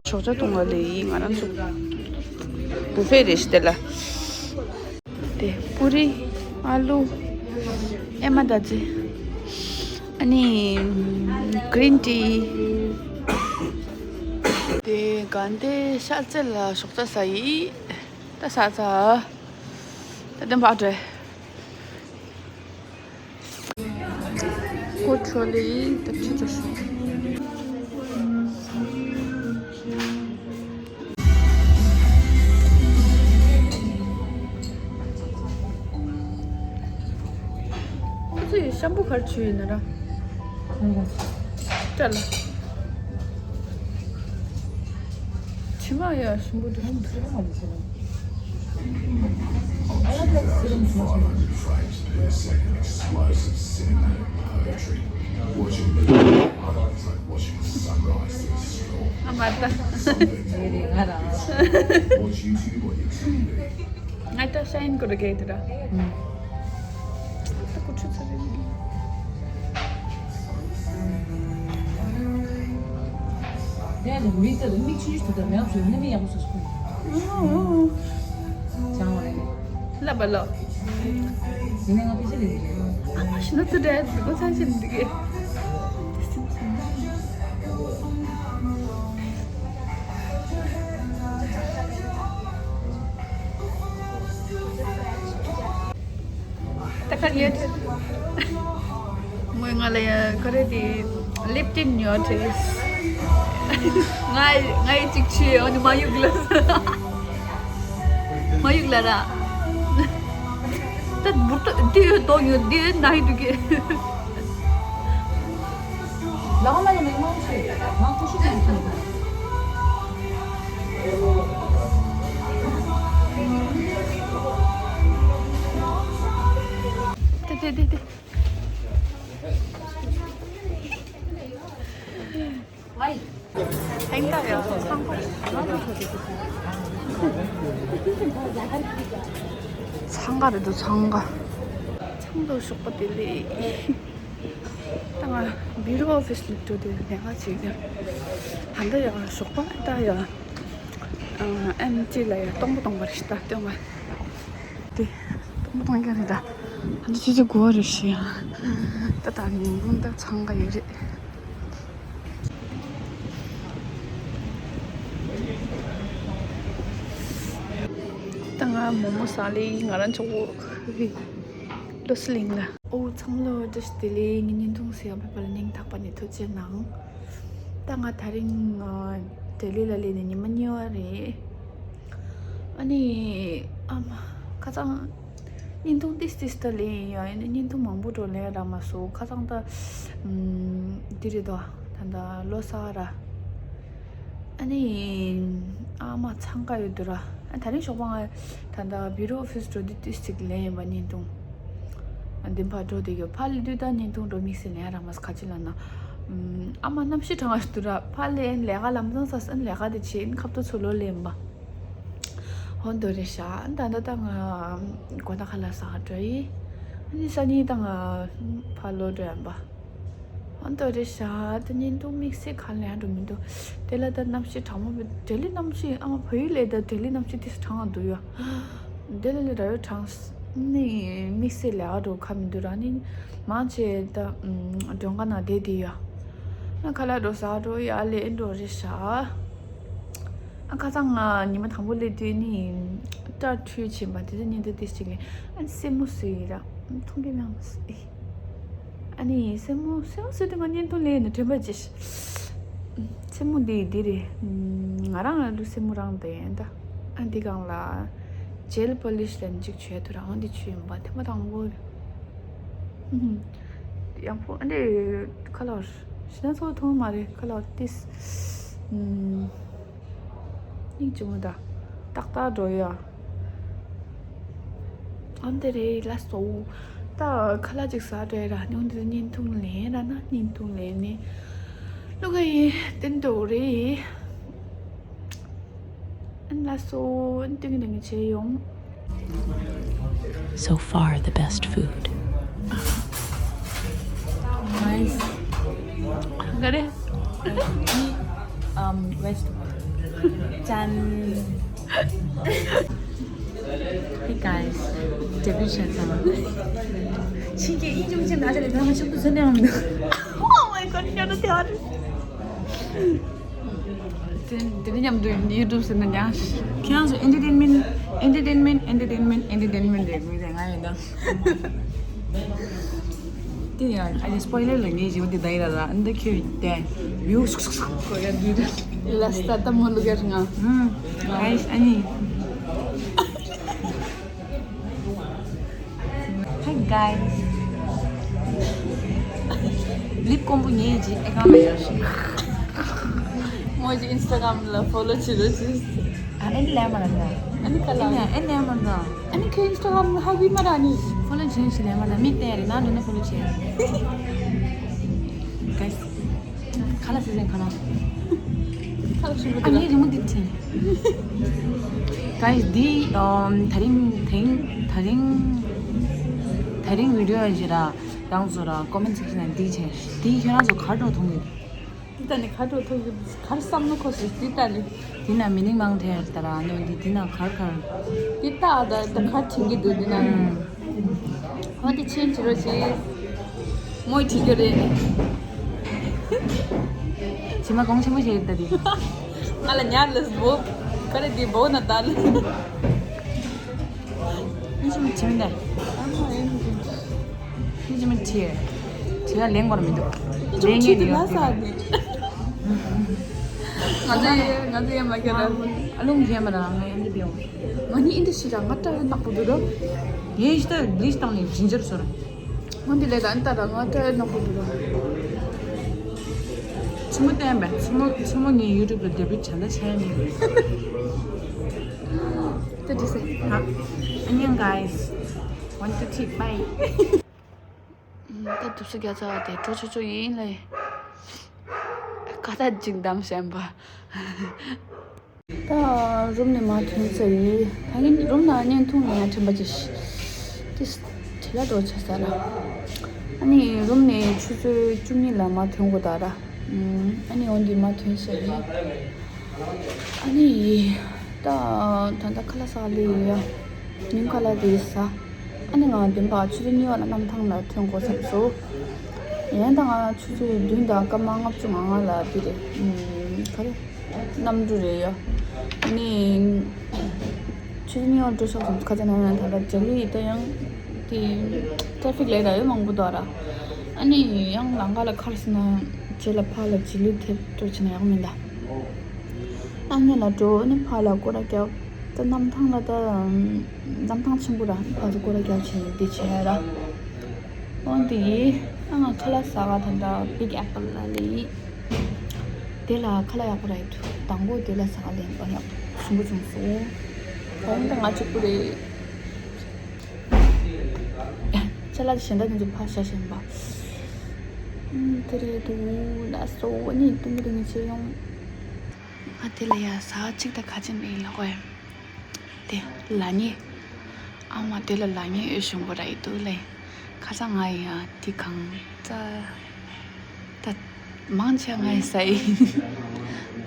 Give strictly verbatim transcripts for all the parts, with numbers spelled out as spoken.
ཞོགས་ཇ་འཐུང་བ་ལས་ཡིན། ང་རང་ཚོ་བུ་ཕེ་རེད་ཤི་དེ་ལ། དེ་པུ་རི། ཨ་ལུ། ཨེ་མ་ད་ཅི། ཨ་ནི་གི་རིན་ཊི། དེ་གན་དེ་ཤར་རྩེ་ལ་ཞོགས་ཇ་ཟ་ཡི། ད་ཟ་ཟ། ད་དེ་འབའ་འདྲ། ཁོ་ཁྲོ་ལེ་ད་ཁྲི་ཚོ་ཤོག་ཁོ་ཚོ་ཡི་ཤམ་པུ་གར་བྱུས་ཡིན་ན་ར། ཏྲ་ལ། དྲི་མ་ཡ་ཞིམ་པོ་འདུག་ཨ་མ་ད། ང་ད་ཤ་ཡིན་གོ་ར་གེ་དེ་ར། ད་ཀུ་ཆུ་ཚ་རེད། ལབ་པ་ལོ། ཨ་མ་ཤི་ན་ཚུ་འདྲ་འདུག་གོ་ཚ་ཞིག་འདུག་གེ། ད་ག་ཡོད། མོས་ང་ལ་ཡ་ག་རེ་དེ་ལིབ་ཏིན་ཉོ་དྲེས། ང་ང་ཡི་གཅིག་ཆུ་ཡོད་ནི་མ་ཡུག་ལ། མ་ཡུག་ལ་ར། ད་འབུར་ཏོ་འདི་ཡོད་དོ་ཡོད་འདི་ཡོད་ན་ཡི་འདུག་གེ། ལག་མ་ཡ་མེད་མང་ཆེ་ང་ཀུ་ཤུ་ཅིག་ཐོན། དེ་དེ་དེ་དེ། ཧེང་ད་ཡ་ཚང་པ། ཚང་ག་རེད་འདུག་ཚང་ག་ཚང་དུ་ཞོགས་པ་དེ་ལས། ད་ང་བི་རོ་ཨོ་ཕི་སི་ལ་འགྲོ་དུས་ལས་ཀ་བྱེད་ཀྱང་། ད་ལྟ་ཡང་ཞོགས་པ་ད་ཡང་ཨེམ་ཅི་ལ་ཡང་སྟོང་པ་སྟོང་པ་རེད་ད་སྟོན་པ་དེ་སྟོང་པ་སྟོང་རྐྱང་རེད་ད། ད་ལྟ་ཆུ་ཚོད་དགུ་པ་རེད་ཤི་ཡང་ད་ད་ཉིན་གུང་ད་འཚང་ཁ་ཡོད་རེད། ད་ང་མོག་མོག་ཟ་ལེ་ང་རང་ཚོ་བློ་གླིང་ལ། ཨོ་ཚང་མ་ལོ་བཀྲ་ཤིས་བདེ་ལེགས། ངའི་བརྙན་ཐུང་གཟིགས་ཡག་ཕེབས་པ་ལ་སྙིང་ཐག་པ་ནས་ཐུགས་རྗེ་གནང་། ད་ང་དེ་རིང་ལྡི་ལི་ལ་སླེབས་ནས་ཉི་མ་གཉིས་པ་རེད། ཨ་ནི་ཨ་མ་ཁ་སང་བརྙན་ཐུང་ཏིས་ཏིས་ད་ལེན་ཡོད། ཨ་ནི་བརྙན་ཐུང་མང་པོ་འགྲོ་ལེན་རག་མ་སོང་། ཁ་སང་ད་འདི་རེད་དོ། ད་ད་ལོ་གསར་ར། ཨ་ནི་ཨ་མ་འཚང་ཁ་ཡོད་དུ་ར། ཨ་ད་རིང་ཞོགས་པ་ང་ད་ད་བི་རོ་ཨོ་ཕི་སི་འགྲོ་དུས་ཏིས་ཅིག་ལེན་ཡིན་པ་བརྙན་ཐུང་། ཨ་འདི་ཕར་འགྲོ་དེ་གི་ཕར་ལ་དུས་ད་བརྙན་ཐུང་འགྲོ་དམིགས་བསལ་ལེན་རག་མ་སོང་། ཁ་ཅིག་ལ་ན་ཨ་མ་གནམ་གཤིས་གྲང་བ་ཞིག་འདུག་ར། ཕར་ལ་ལས་ཀ་ལམ་སང་ས་སང་ལས་ཀ་དེ་བྱེད་ཁབ་ཏུ་ཚུར་ལོག་ལེན་པ། ཧོན་དོ་རེ་ཤ་ད་ད་ད་ང་གོ་ད་ཁ་ལ་ས་འགྲོ་ཡི། ཨ་ནི་ས་ནི་ད་ང་ཕར་ལོག་འགྲོ་ཡིན་པ། ཨ་འདོ་རེ་ཤ་ད་བརྙན་ཐུང་དམིགས་བསལ་གང་ལེན་འགྲོ་མི་འདུག་དེ་ལ་ད་གནམ་གཤིས་གྲང་མོ་བི་ལྡི་ལི་གནམ་གཤིས་ཨ་མ་ཕ་ཡུལ་ལས་ད་ལྡི་ལི་གནམ་གཤིས་དེ་གྲང་བ་འདུག་ཡ། ལྡི་ལི་ལས་ར་ཡོད་གྲང་ནི་དམིགས་བསལ་ལས་ཀ་འགྲོ་ཁ་མི་འདུག་ར་ནི་མང་ཆེ་ད་མགྲོན་ཁང་ནང་བསྡད་དེ་ཡ། ཨ་ཁ་ལག་འགྲོ་ཟ་འགྲོ་ཡ་ལས་འགྲོ་རེ་ཤ། ཨ་ཁ་སང་ང་ཉི་མ་དང་པོ་སླེབས་དུས་ནི་སྐྲ་འཁྲུད་ཕྱིན་པ་དེ་ཚོ་བརྙན་ཐུང་ཏིས་ཅིག་ལེན། ཨ་ནི་སེན་མོ་བཟོས་ཡིན་ར་མཐོང་གི་མྱངས་སོ། ཨ་ནི་སེན་མོ་སེན་མོ་བཟོས་དུས་ང་བརྙན་ཐུང་ལེན་ནས་དྲན་པ་ཅི། སེན་མོ་འདི་འདི་རེད། ང་རང་ལ་ལུ་སེན་མོ་རང་དེ་ཡིན་ད། ཨ་འདི་སྒང་ལ་ཇེལ་པོ་ལིཤ་ལེན་ཅིག་བྱོས་དུ་རང་འདི་ཆུ་ཡིན་པ་ཐེངས་མ་དང་པོ་རེད། ཡང་པོ་ཨ་འདི་ཁ་ལོར་ཤི་ན་ཚོ་ཐུང་མ་རེད་ཁ་ལོར་ཏིས། སྙིང་རྗེ་མོ་ད། ཏག་ཏག་འགྲོ་ཡ། ཨ་འདི་རེད་ལ་སོ། ད་ཁ་ལག་ཅིག་ཟ་འདྲ་ར་ནི་འོན་ཏེ་བརྙན་ཐུང་ལེན་ར་ན་བརྙན་ཐུང་ལེན་ནི་ལུ་ག་ཡི་ཏན་ཏོ་རེད། ཨན་ལ་སོ་ཨན་ཏིང་ཏིང་བྱེད་ཡོང་། So far, the best food. Nice. Got it? Um, vegetable. ཅན། Hey guys, debut བྱས་ཚར། ཕྱིན་གྱི་ཨིན་ཅུང་ཅན་ཨ་ཅག་ལས་ཀ་མ་ཤོག་ཏུ་ཟེར་ནས་འམ་འདུག Oh my god, you're the theater. དེ་དེ་ནི་མཉམ་དུ་ཡུ་ཊུབ་ཟེར་ན་ཉག་ཤི། ཁྱེད་རང་ཚོ་entertainment, entertainment, entertainment, entertainment རེད་དགོས་རེད། ང་ཡོད་ན། དེ་ཡང་ཨ་ནི་སྤོ་ཡི་ལར་ལ་ངས་བྱེད་པ་དེ་ད་ཡི་ར་ར་འདི་ཁྱོད་དེ་ཡུ་སུག་སུག་སུག་གོ་ཡ་དུས་ར། ལ་སྟ་ད་མོ་ལུ་གར་ང་། ཨུམ། guys, ཨ་ནི། Hi guys. ལིབ་ཀོང་པོ་ངས་ཅི་ཨེ་ཀང་ལ་ཡར་ཤི། མོ་ཅི་ཨིན་སི་ཊ་གྷ་རམ་ལ་ཕོ་ལོ་བྱེད་རོགས་ཅིག་ཨ་ཨེ་ནི་ལས་མ་ར་ན། ཨ་ནི་ག་ལ། ཨེ་ནི་ཨེ་ནི་ལས་མ་ར་ན། ཨ་ནི་ཁྱོད་ཨིན་སི་ཊ་གྷ་རམ་ཧ་གི་མ་ར་ནི། ཕོ་ལོ་བྱེད་ཤི་ལས་མ་ར་མི་ཏེ་རེ་ན་འགྲོ་ན་ཕོ་ལོ་བྱེད། Guys. ཁ་ལག་སི་ཟན་ཁ་ལག་ཁ་ལག་ཞིམ་པོ་ཨ་འདུག་ངའི་རི་མོ་འདི་བྲིས། Guys, འདི་ཨམ་ད་རིང་དེང་ད་རིང་ད་རིང་བི་ཌི་ཡོ་ཡ་ཞེ་ར་རང་ཚོ་ར་ཀོ་མེན་སེག་ཤན་ན་འདི་བྱས། འདི་ཁྱེད་རང་ཚོ་ག་འགྲོ་མཐོང་གི། འདི་ད་ནི་ག་འགྲོ་མཐོང་གི་གར་བསམ་བློ་འཁོར་སོང་འདི་ད་ནི། འདི་ན་མི་ནིང་མང་ཐལ་ད་ར་ནི་འདི་འདི་ན་གར་གར། འདི་ད་ད་ད་གར་བྱེད་ཀྱི་འདུག་འདི་ན། ཨུམ། འོ་དེ་ཆེན་བྱེད་རོགས་བྱེད། མོས་བྲིས་རྒྱུ་རེད། བྱེ་མ་གོང་ཆེན་པོ་བྱེད་ད་དེ། ང་ལ་ཉར་ལས་བོ། ག་རེ་དེ་བོ་ན་ད་ལ། མི་ཆེན་པོ་བྱེད་མི་འདའ། མི་ཆེན་པོ་བྱེད། བྱེད་ལ་ལེན་དགོས་མི་འདུག་ལེན་ངེས་ནི་ཡོད་དེ། ང་ཚོ་ཡེ་ང་ཚོ་ཡེ་མ་ཁྱེར་ར། ཨ་ལུང་ཁྱེར་མ་ར་ང་ཡང་འདི་པེའོ། ང་ནི་ཨིན་དི་ཤི་ར་ང་ཏྲ་ཡོད་ནག་པོ་འདུག་ར། ངས་ཤི་ཏ་ལིས་བཏང་ནས་ཇིན་ཇར་སོར། ང་འདི་ལས་ད་ཨིན་ཏ་ར་ང་ཏྲ་ཡོད་ནག་པོ་འདུག་ར། ཆི་མོ་བསྟན་པས་ཆི་མོ་ཆི་མོ་ངའི་ཡུ་ཊུབ་ལ་ཌེ་བིའུ་བྱ་ད་ཆ་ཡ་མེད། ཏ་ཏི་སེ་ཧ། ཨ་ནི་guys, one, two, three, bye. ད་དུབ་སུ་རྒྱ་ཚ་བ་དེ་འགྲོ་ཆོག་ཆོག་ཡིན་ལེ། ཀ་ད་ཅིག་འདམ་ཞན་པ། ད་རུམ་ནས་མར་ཐོན་ཚར་ཡིན། ད་ངས་རུམ་ནང་བརྙན་ཐུང་ལེན་ཡ་དྲན་པ་ཅིག་ཤི། ཏིས་བྲེལ་བ་འགྲོ་ཆ་ས་ར། ཨ་ནི་རུམ་ནས་ཆུ་ཚོད་བཅུ་གཉིས་ལ་མར་ཐོན་དགོས་ད་ར། ཨ་ནི་འོན་ཏེ་མར་ཐོན་ཚར་ཡིན། ཨ་ནི་ད་ད་ད་ཁ་ལག་ཟ་ལེ་ཡ། ཉིན་ཁ་ལག་དེ་ཟ། ཨ་ནི་ང་བདུན་པ་ཆུ་ཚོད་གཉིས་པ་ལ་གནམ་ཐང་ལ་ཐོན་དགོས་བསམ་སོང་། ཡིན་ད་ང་ཆུ་ཚོད་བདུན་དང་སྐར་མ་ལྔ་བཅུ་ང་ལྔ་ལ་དེ་རེད། ཨུམ། ག་རེ། གནམ་གྲུ་རེད་ཡ། ཨ་ནི་ཆུ་ཚོད་གཉིས་པ་འགྲོ་ཆོག་བསམ་ཁ་ཚ་ན་ན་ད་ལ་ཇ་ལི་ད་ཡང་དེ་ཊེ་ཕིག་ལས་ད་ཡོད་མང་པོ་འདུག་ར། ཨ་ནི་ཡང་ལམ་ཁ་ལ་ཁར་སོང་ན་རྗེས་ལ་ཕར་ལ་ཇི་ལི་ཐེབས་འགྲོ་ཕྱིན་ན་ཡག་མིན་ད། ཨ་ནི་ལ་འགྲོ་ཨ་ནི་ཕར་ལ་སྐོར་ར་རྒྱབ། ད་གནམ་ཐང་ལ་ད་གནམ་ཐང་ཆེན་པོ་ར་ཕར་ཚུར་སྐོར་ར་རྒྱབ་ཕྱིན་འདི་བྱས་ར། འོན་ཏེ་ཨ་ང་ཁ་ལག་ཟ་ག་ད་འདྲ་Big Apple ལ་ལེ་ཡིན། དེ་ལ་ཁ་ལག་ཡག་པོ་ར་ཡོད་དང་པོ་དེ་ལ་ཟ་ག་ལེན་པ་ཡག་ཞིམ་པོ་བྱུང་སོང་། འོན་ཏེ་ང་གཅིག་པུ་རེད། ཅ་ལག་གཞན་དག་དེ་ཚོ་ཕར་བཞག་བཞིན་པ། ཨུམ། དེ་རེད་འདུག་ལ་སོ་ནི་ཏུང་ཏུང་བྱེད་ཡོང་། ང་དེ་ལ་ཡ་ཟ་གཅིག་དང་ཁ་ཆེམས་ཡིན་ལ་གོ་ཡ། དེ་ལ་ཉེ། ཨ་མ་དེ་ལ་ལ་ཉེ་ཡོད་བྱུང་པོ་ར་ཡི་འདུག་ལེ། ཁ་སང་ང་ཡ་དེ་གང་ཙ། ད་མང་ཆེ་ང་ཡི་ཟ་ཡིན།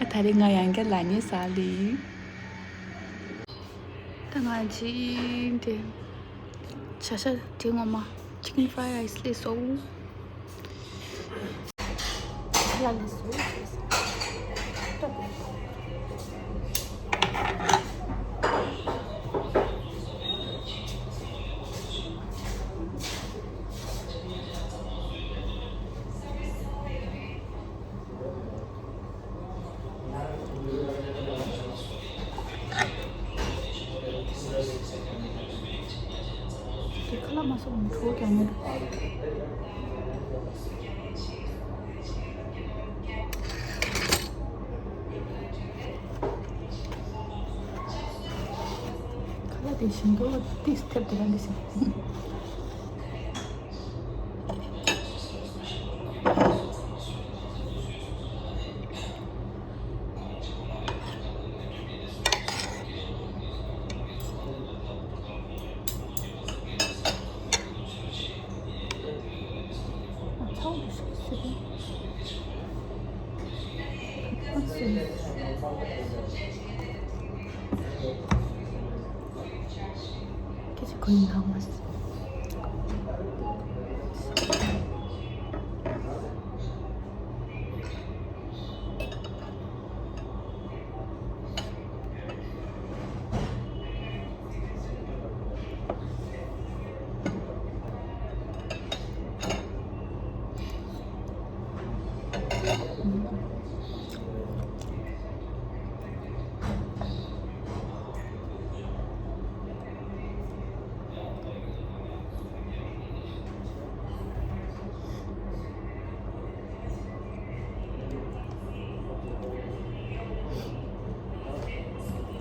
ཨ་ད་རེས་ང་ཡང་བསྐྱར་ལ་ཉེ་ཟ་ལེ་ཡིན། ད་ང་ཅི་འདི་བྱ་ཤ་དེ་ངོ་མ་chicken fried rice ལས་སོ། ལ་ལས་སོ། དེ་ཁ་ལག་མ་སོགས་མི་འཕྲོ་ཀྱང་ཉོ་འདུག་ཁ་ལག་དེ་བཞིན་དུ་ཏིས་ཐེབས་དེ་རང་གི་ཞིག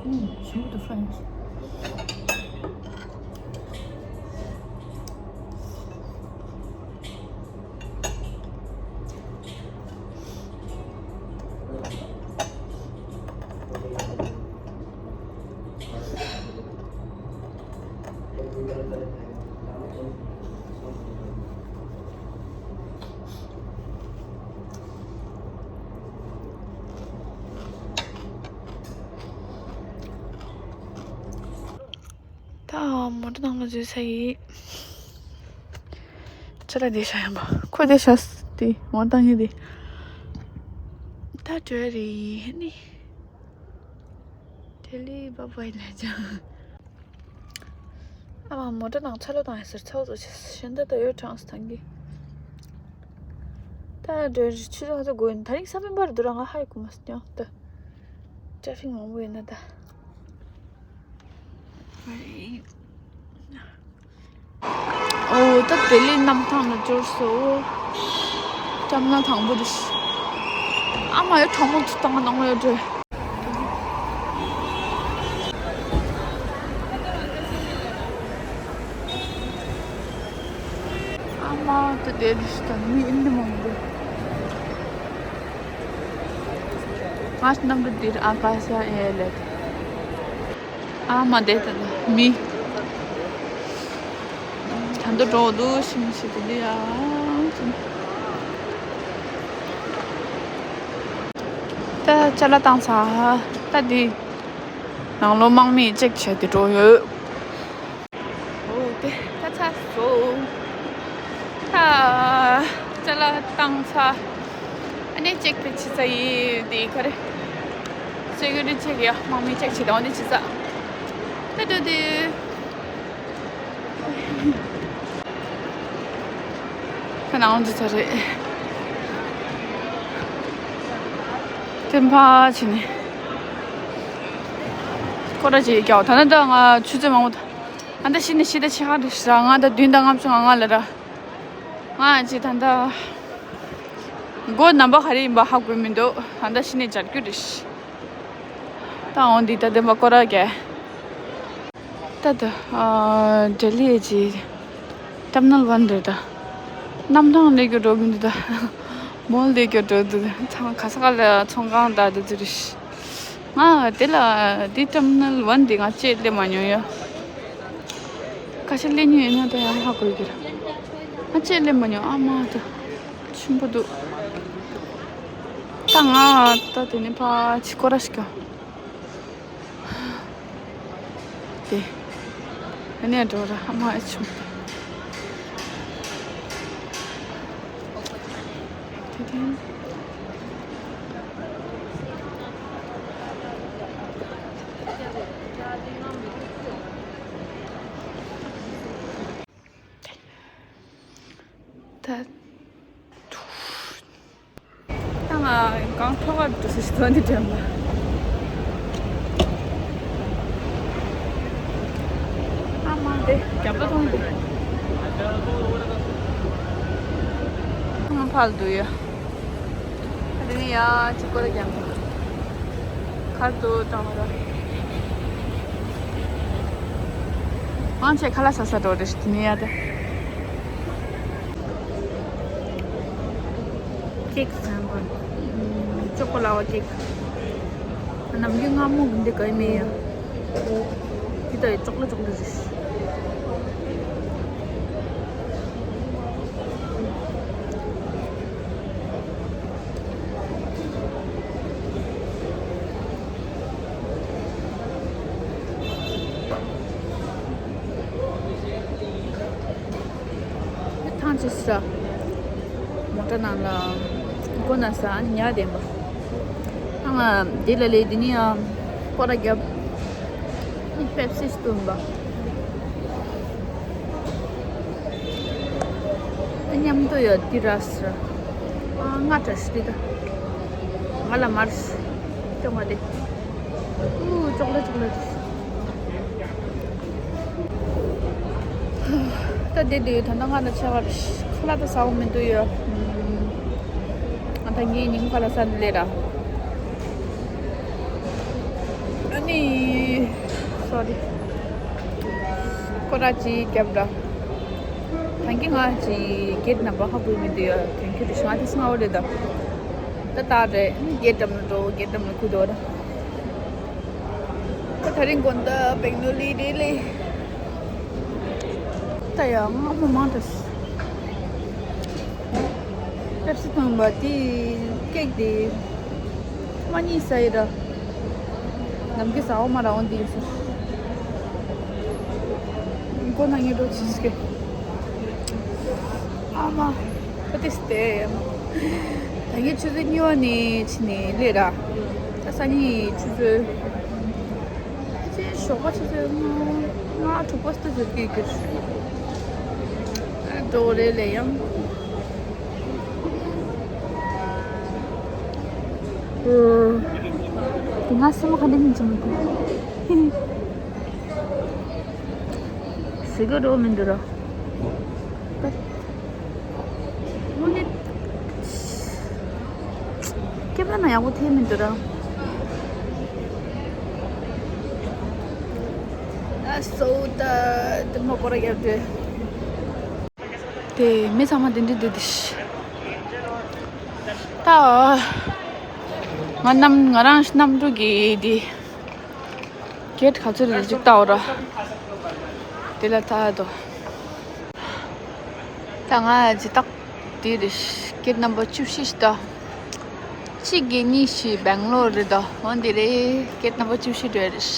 Mm, show the friends. ད་མོ་ཊ་ནང་ལ་འཛུལ་ཚར་ཡིན། ཅ་ལག་འདི་བཞག་ཡིན་པ། ཁོ་འདི་བཞག་དེ་མོ་ཊ་ནང་ཡིན་དེ། ད་འགྲོ་ཡ་རེད་ནི། ལྡི་ལི་བྷའི་བྷའི་ལབ་ཅང་། ཨ་མ་མོ་ཊ་ནང་ཆ་ལོ་བཏང་ཡ་ཟེར་ཚ་བོ་ཚོ་ཆེ་ཤིན་ད་ད་ཡོད་གྲངས་སུ་ཐང་གི། ད་འགྲོ་ཆུ་ཚོད་ཧ་ཚོད་དགོས་ཡིན། ད་རིང་གཟའ་སྤེན་པ་རེད་འདུག་ར། ང་ཧ་ཡི་གོ་མ་སོང་ད། ཊེ་ཕིག་མང་པོ་ཡོད་ན་ད། ཨོ་ད་ལྡི་ལི་གནམ་ཐང་ལ་འབྱོར་སོང་། ཊར་མི་ནལ་དང་པོ་དེ། ཨ་མ་ཡ་གྲོགས་མོ་ཚོ་དང་ནང་ལ་འགྲོ། ཨ་མ་ད་དེ་དེ་ད་མི་ཨིན་དེ་མང་པོ། ང་གནམ་གྲུ་འདིར་ཨ་ཀ་ཤ་ཨེ་ལེ། ཨ་མ་དེ་ད་མི། ད་འདི་འགྲོ་འདུག་ཤིང་ཤིང་དེ་འདི་ཡ། ད་ཅ་ལག་བཏང་ཚར། ད་འདི་ནང་ལོགས་དམག་མི་ཅེག་བྱས་ཏེ་འགྲོ་ཡོད། ཨོ་དེ་ད་ཚར་སོང་། ད་ཅ་ལག་བཏང་ཚར། ཨ་ནི་ཅེག་དེ་བྱས་ཚར་ཡིན་དེ་ག་རེ། སེ་ཀུ་རི་ཊི་ཅེག་ཡ་དམག་མི་ཅེག་བྱས་དང་འོ་དེ་བྱས་ཚར། ད་འགྲོ་དུས། ཁ་ནང་འཛུལ་ཚར་རེད། བཙན་པ་བྱས་ནས། སྐོར་ར་ཅིག་རྒྱག་ད་ནི་ད་ང་ཆུ་ཚོད་མང་པོ་ད། ཨ་ད་ཤི་ནི་ཤི་ད་ཆེ་ཁ་རེད་ཤི་ར། ང་ད་བདུན་དང་ལྔ་བཅུ་ང་ལྔ་ལ་ར། ང་ཅིག་ད་ད། སྒོ་ནམ་པ་ག་རེ་ཡིན་པ་ཧ་གོ་མི་འདུག་ད་ད་ཤི་ནི་བརྒྱད་ཅུ་རེད་ཤི། ད་འོང་འདི་ད་བདེན་པ་སྐོར་ར་རྒྱག་ད་ད། ཨ་ལྡི་ལི་ཡི་ཊར་མི་ནལ་ཝན་རེད་ད། གནམ་ཐང་སླེབས་རྒྱུ་འགྲོ་གི་འདུག་ད། མོལ་སླེབས་རྒྱུ་འགྲོ་འདུག་ཚང་ག་ས་ག་ལ་ཚོང་ཁང་དང་འདི་ཚོ་རེད། ང་དེ་ལ་འདི་ཊར་མི་ནལ་ཝན་འདི་ང་ཅིག་སླེབས་མ་མྱོང་ཡ། ཁ་ཤས་སླེབས་མྱོང་ཡོད་ན་ད་ཡང་ཧ་གོ་གི་རེད། ང་ཅིག་སླེབས་མ་མྱོང་ཨ་མ་ད། ཆེན་པོ་འདུག་ད་ང་ད་དེ་ནས་ཕར་ཕྱི་སྐོར་ར་ཞིག་ག་དེ། ཨ་ནེ་འགྲོ་ར་ཨ་མ་ཨེ་ཆུང་། དེ་དེ། ད། ད་ང་གང་ཐོག་ག་འགྲོ་ས་ཞིག་ཐོན་ཏེ་དྲན་པ། ཨ་མ་དེ་རྒྱབ་ལ་ཐོན་ཏེ། ང་ཕར་འདུག་ཡ། ཨ་དེ་ནས་ཡ་གཅིག་སྐོར་ར་རྒྱབ། ཁར་དུ་དྲང་བ་ར། ང་ཚོས་ཁ་ལག་ཟ་ས་འགྲོ་རེད་དེ་ནས་ཡ་ད། ཀེག་ཟ་བ། ཅོ་ཀོ་ལ་བ་ཀེག་ནམ་རྒྱུན་སྔ་མོ་འདི་ག་ཡི་མེད་ཡ། འདི་ད་ཡི་ཅོག་ལེ་ཅོག་ལེ་རེད། ས། མོ་ཊ་ནང་ལ་སྒོ་ན་ས་ཉལ་བསྡད་པ། ཨ་མ་དེ་ལ་ལས་དེ་ནི་ཡང་སྐོར་ར་བརྒྱབ། ནི་པེབ་སི་བཏུང་པ། ཨ་མཉམ་དུ་ཡོད་དེ་ར་ས། ཨ་ང་བཀྲ་ཤིས་བདེ་ལེགས། ང་ལ་མར་ཅོག་མ་དེ། ཨུ་ཅོག་ལེ་ཅོག་ལེ། ད་དེ་དུས་ད་ལྟ་ང་ལ་ཆ་བར་ཁ་ལག་ད་ཟ་འོ་མི་འདུག་ཡོད། ང་ད་ངའི་ཉིན་ཁ་ལག་ཟ་ནི་ལས་ར། ཨ་ནི། སོ་རི། སྐོར་ར་ཅིག་བརྒྱབ་ར། ད་གིན་ང་ཅིག་གེ་ཊི་ནམ་བར་ཧ་གོ་མི་འདུག་ཡོད། དོན་ཁྱོད་དུ་ཤང་ཏི་སྔ་བོ་རེད་ད། ད་ད་རེད་ནི་གེ་ཊི་འགྲམ་ལ་འགྲོ། གེ་ཊི་འགྲམ་ལ་ཁུ་འགྲོ་ར། ད་དེ་རིང་དགོང་དག་བེང་ལོར་ལི་རེད་ལེ། ད་ཡ་སྔ་མོ་མང་དྲགས། པེབ་སི་བཏུང་པ་དེ་ཀེག་དེ་མ་གཉིས་ཟ་ཡི་ར། ནམ་རྒྱུན་ཟ་འོ་མ་ར་འོ་འདི་ཡིན་ཟེར། མགོ་ན་ངེས་འགྲོ་ཆི་ཟེར། ཨ་མ། ད་དེ་སྟེ། ད་ངས་ཆུ་ཚོད་གཉིས་པ་ནས་ཕྱིན་ནས་སླེབས་ར། ད་སང་ཉིན་ཆུ་ཚོད། ཨ་ཅེ་ཞོགས་པ་ཆུ་ཚོད་ལྔ་དྲུག་པ་སྟེ་ཚོད་ཀྱི་གིར། ཨ་འགྲོ་རེད་ལེ་ཡང་། ཨོ། དེ་སྔ་སེམས་ཁ་འདི་མི་འཇམ་དུ། ཟི་ག་འགྲོ་མི་འདུག་ར། དངོས་གནས། སྐེད་པ་ན་ཡག་པོ་ཐེབས་མི་འདུག་ར། ཨ་སོ་ད་དེ་མོ་སྐོར་ར་བརྒྱབ་དུས། དེ་མི་ཚང་མ་དེ་འདྲ་འདུག་དེ། ད། ང་གནམ་ང་རང་གནམ་གྲུ་གི་དེ། གེ་ཊི་ག་ཚོད་རེད་ཅིག་ལྟ་འོ་ར། དེ་ལ་ལྟ་དོ། ད་ང་ཇི་ཏག་དེ་རེད། གེ་ཊི་ནམ་བར་བཅུ་བཞི་ཞིག་ལྟ། གཅིག་གི་གཉིས་ཤིག་བེང་ལོར་རེད་དོ། འོན་ཏེ་རེད། གེ་ཊི་ནམ་བར་བཅུ་བཞི་འགྲོ་ཡ་རེད།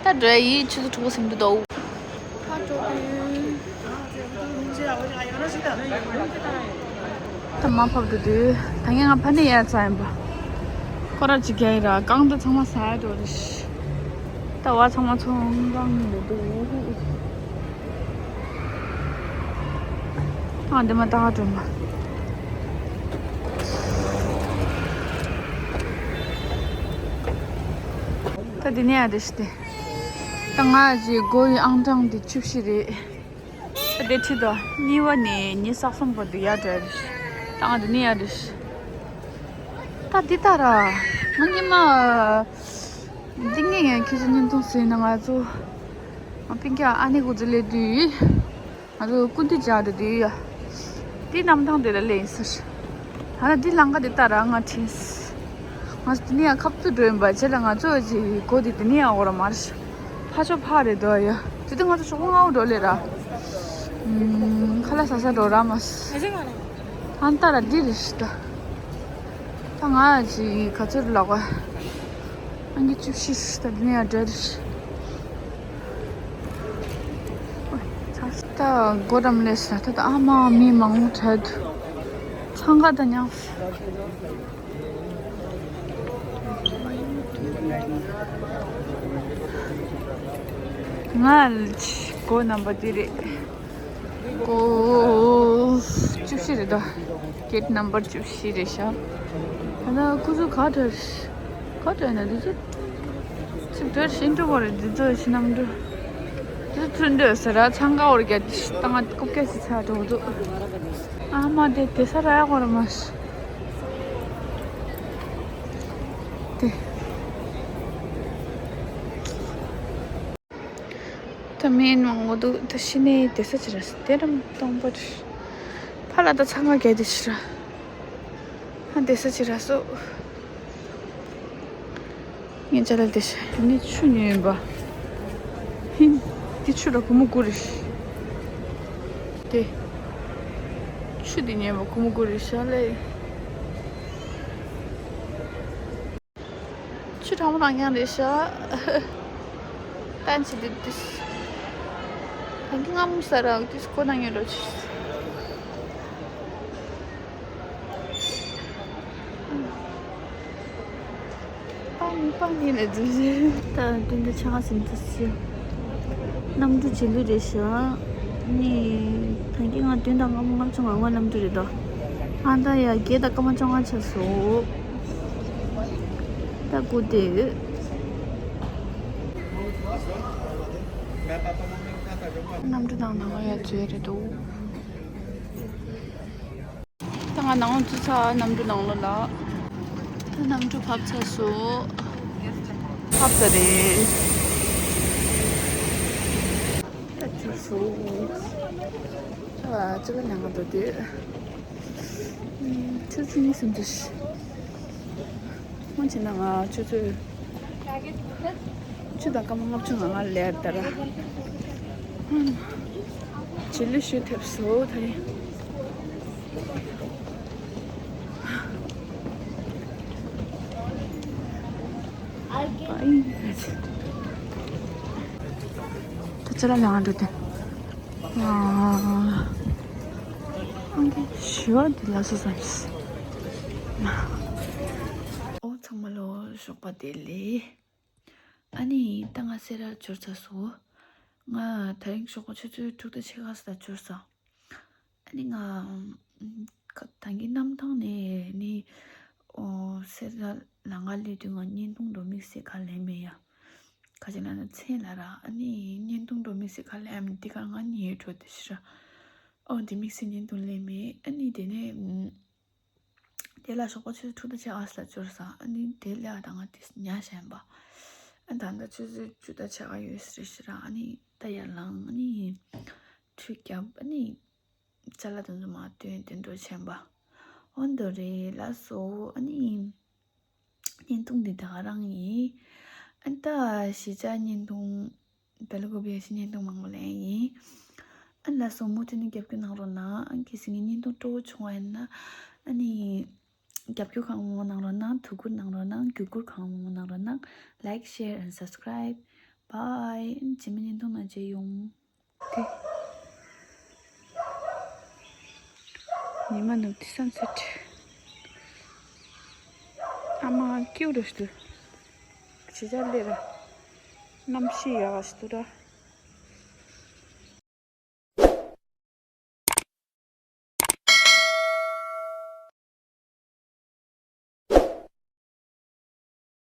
ད་འགྲོ་ཡ་ཡིན། ཆུ་ཚོད་དྲུག་པ་ཟིན་འདུག་དོ། ད་འགྲོ་དུས། ད་མ་ཕབ་འགྲོ་དུས་ད་ངས་ང་ཕ་ནས་ཡར་ཚ་ཡིན་པ། ཁོ་ར་ཅིག་རྒྱ་ཡིན་ར་རྐང་ད་ཚང་མ་ཟ་ཡ་འགྲོ་རེད། ད་བ་ཚང་མ་ཚོང་རྐང་ནས་འགྲོ་འདུག་ཨ་འདི་མ་ད་འགྲོ་མ། ད་འདི་ནས་ཡར་རེད་ཤི་སྟེ། ད་ང་ཅིག་སྒོ་ཡི་ཨང་གྲངས་འདི་བཅུ་བཞི་རེད། ད་དེ་ཁྲིད་དོ། གཉིས་པ་ནས་ཉི་ཤུ་རྩ་གསུམ་བར་དུ་ཡར་འགྲོ་ཡ་རེད། ད་ང་འདི་ནས་ཡར་རེད། ད་འདི་ལྟ་ར། ང་གཉིས་མ། འདི་ངས་ངས་ཁྱེད་ཚོ་བརྙན་ཐུང་བཟོས་ན་ང་ཚོ། ང་སྤུན་ཀྱག་ཨ་ནེ་ཁོ་ཚོ་སླེབས་དུས། ང་ཚོ་སྐུ་མདུན་སྦྱར་དུ་དུས་ཡ། འདི་གནམ་ཐང་དེ་ལ་སླེབས་ཡིན་ཟེར། ད་ནི་འདི་ལམ་ཁ་འདི་ལྟ་ར་ང་དྲན། ང་ཚོ་དེ་ནས་ཡང་ཁབ་ཏུ་འགྲོ་ཡིན་པ་བྱས་ལ་ང་ཚོ་ཅིག་སྒོ་དེ་དེ་ནས་ཡང་འོ་ར་མར། ཕ་ཆོ་ཕ་རེད་དོ་ཡ། དེ་དུས་ང་ཚོ་ཞོགས་པ་སྔ་པོ་འགྲོ་ལེ་ར། ཨུམ། ཁ་ལག་ཟ་ས་འགྲོ་ར་མ། ཨ་ནི་ད་ར་འདི་རེད་ཤི་ད། ད་ང་ཅིག་ག་ཚོད་ལོག་ག་ཨང་ཀི་བཅུ་བཞི་ད་འདི་ནས་ཡང་འགྲོ་རེད། ད་སྒོ་འགྲམ་སླེབས་ས། ད་ད་ཨ་མ་མི་མང་པོ་འཕྲད་འདུག་འཚང་ཁ་ད་ཉག་ང་ལ་སྒོ་རྣམ་པ་འདི་རེད། སྒོ་བཅུ་བཞི་རེད་ད། གེ་ཊི་ནམ་བར་བཅུ་བཞི་རེད་ཤག་ད་ལྟ་ཁོ་ཚོ་ག་འདྲ་ག་འདྲ་ན་འདི་ཚོ། ཚིག་འདྲ་ཤིན་ཏུ་བོ་རེད་འདི་ཚོ་ཤི་ནམ་འགྲོ། འདི་ཚོ་ཚུན་འདོད་ཟེར་ར་འཚང་ཁ་འོར་རྒྱ་ད་ང་རྐུབ་ཀྱག་སི་ཚ་འགྲོ་འདུག་ཨ་མ་དེ་དེ་ས་ར་ཡག་པོ་ར་མ་ཤི། དེ། ད་མེད་མང་པོ་འདུག་ད་ཕྱི་ནས་བསྡད་ས་ཅི་ར་སི་དེ་རམ་སྟོང་པ་རེད། ཕ་ལ་ད་ཚང་མ་གས་དེ་ཕྱི་ར། ཧ་བསྡད་ས་ཅི་ར་སོ། ངས་ཅ་ལག་དེ་ཤ་ནི་ཆུ་ཉོས་ཡིན་པ། ཧིན། དེ་ཆུ་ར་ཁོ་མོ་ཀུ་རེད། དེ། ཆུ་དེ་ཉོས་པ་ཁོ་མོ་ཀུ་རེད་ཤ་ལེ། ཆུ་གྲང་མོ་རང་རྐྱང་རེད་ཤག་ཏན་ཆི་དི་དིས། ད་གི་ང་མུ་ས་ར་དིས་ཁོ་ན་ཉོ་རོ་ཆི། མི་པ་ནི་ལ་འཛུལ་ཞིག་ད་དུས་འདི་ཆ་ཟིན་དུ་སུ། གནམ་གྲུ་རྗེས་ལུས་རེད་ཤག་ནི། ཐང་གི་ང་བདུན་དང་ལྔ་མོ་ལྔ་བཅུ་ང་ལྔ་གནམ་གྲུ་རེད་དོ། ཨ་ད་ཡ་བརྒྱད་དང་སྐར་མ་བཅོ་ལྔ་ཆགས་སོང་། ད་སྒུག་བསྡད་ཡོད། གནམ་གྲུ་དང་ནང་ལ་ཡ་འཛུལ་རེད་འདུག་ད་ང་ནང་ལ་འཛུལ་ཚར། གནམ་གྲུ་ནང་ལོགས་ལ། ད་གནམ་གྲུ་བབས་ཚར་སོང་། བབས་ཚར་རེད། ད་འཛུལ་སོང་། ད་ཅི་ལ་ནང་ལ་འགྲོ་དུས། ཆུ་ཚོད་གཉིས་སུ་འདུག་སྔོན་ཆད་ན་ང་ཆུ་ཚོད་བཅུ་དང་སྐར་མ་ལྔ་བཅུ་ང་ལྔ་ལ་སླེབས་ད་ར། རྗེས་ལུས་ཞུ་ཐེབས་སོང་ད་རིང་། ད་ཅི་ལ་ལང་འགྲོ་དེ། ཨ། ཨང་ཀི་ཞུ་བ་འདི་ལ་སོ་སོ་ཡིན། ཨོ་ཚང་མ་ལོ་ཞོགས་པ་བདེ་ལེགས། ཨ་ནི་ད་ང་སེ་ར་འབྱོར་ཚར་སོང་། ང་དེ་རིང་ཞོགས་པ་ཆུ་ཚོད་དྲུག་དང་ཕྱེད་ཀ་ཙམ་ལ་འབྱོར་སོང་། ཨ་ནི་ང་ད་གིན་གནམ་ཐང་ནས་ནི་ཨོ་སེ་ར་ལམ་ཁ་སླེབས་དུས་ང་བརྙན་ཐུང་འགྲོ་དམིགས་བསལ་ག་ལེན་མེད་ཡ། ག་ཅི་ལབ་ན་མཚན་ལ་ར་ཨ་ནི་བརྙན་ཐུང་འགྲོ་དམིགས་བསལ་ག་ལེན་མེད་དེ་ག་ང་ཉལ་འགྲོ་དེ་ཤི་ར། ཨོ་དེ་དམིགས་བསལ་བརྙན་ཐུང་ལེན་མེད། ཨ་ནི་དེ་ནས་དེ་ལ་ཞོགས་པ་ཆུ་ཚོད་དྲུག་དང་ཕྱེད་ཀ་ཙམ་ལ་འབྱོར་སོང་། ཨ་ནི་དེ་ལས་ཨ་ད་ང་དེ་ཉལ་བཞིན་པ། ཨ་ད་ལྟ་ཆུ་ཚོད་བཅུ་དང་ཕྱེད་ཀ་ཡོད་ས་རེད་ཤི་ར། ཨ་ནི་ད་ཡར་ལངས། ཨ་ནི་ཁྲུས་བརྒྱབ། ཨ་ནི་ཅ་ལག་དེ་ཚོ་མར་བཏོན་དེ་འགྲོ་བྱས་པ། འོ་འདི་རེད་ལགས་སོ། ཨ་ནི་བརྙན་ཐུང་འདི་ད་ག་རང་ཡིན། ཨ་ད་གཞིས་ཆགས་བརྙན་ཐུང་། སྦེལ་ཀོབ་གཞིས་བརྙན་ཐུང་མང་པོ་ལེན་ཡིན། ཨ་ལགས་སོ། མུ་མཐུད་ནས་རྒྱབ་སྐྱོར་གནང་རོགས་གནང་། ཨ་གལ་སྲིད་ངའི་བརྙན་ཐུང་སྤྲོ་བོ་བྱུང་བ་ཡིན་ན། ཨ་ནི་རྒྱབ་སྐྱོར་གང་མང་མང་གནང་རོགས་གནང་། ཐུགས་ཁུར་གནང་རོགས་གནང་། བརྒྱུད་སྐུར་གང་མང་མང་གནང་རོགས་གནང་། Like, share and subscribe. Bye. རྗེས་མའི་བརྙན་ཐུང་ནང་མཇལ་ཡོང་། དེ། ཉི་མ་ནུབ་དུས་སན་སེཊ། ཨ་མ་ཀིའུ་རུ་ཤི་དུ། ཇི་ལྟར་ལེ་ར། གནམ་གཤིས་ཡག་ཤི་དུ་ར།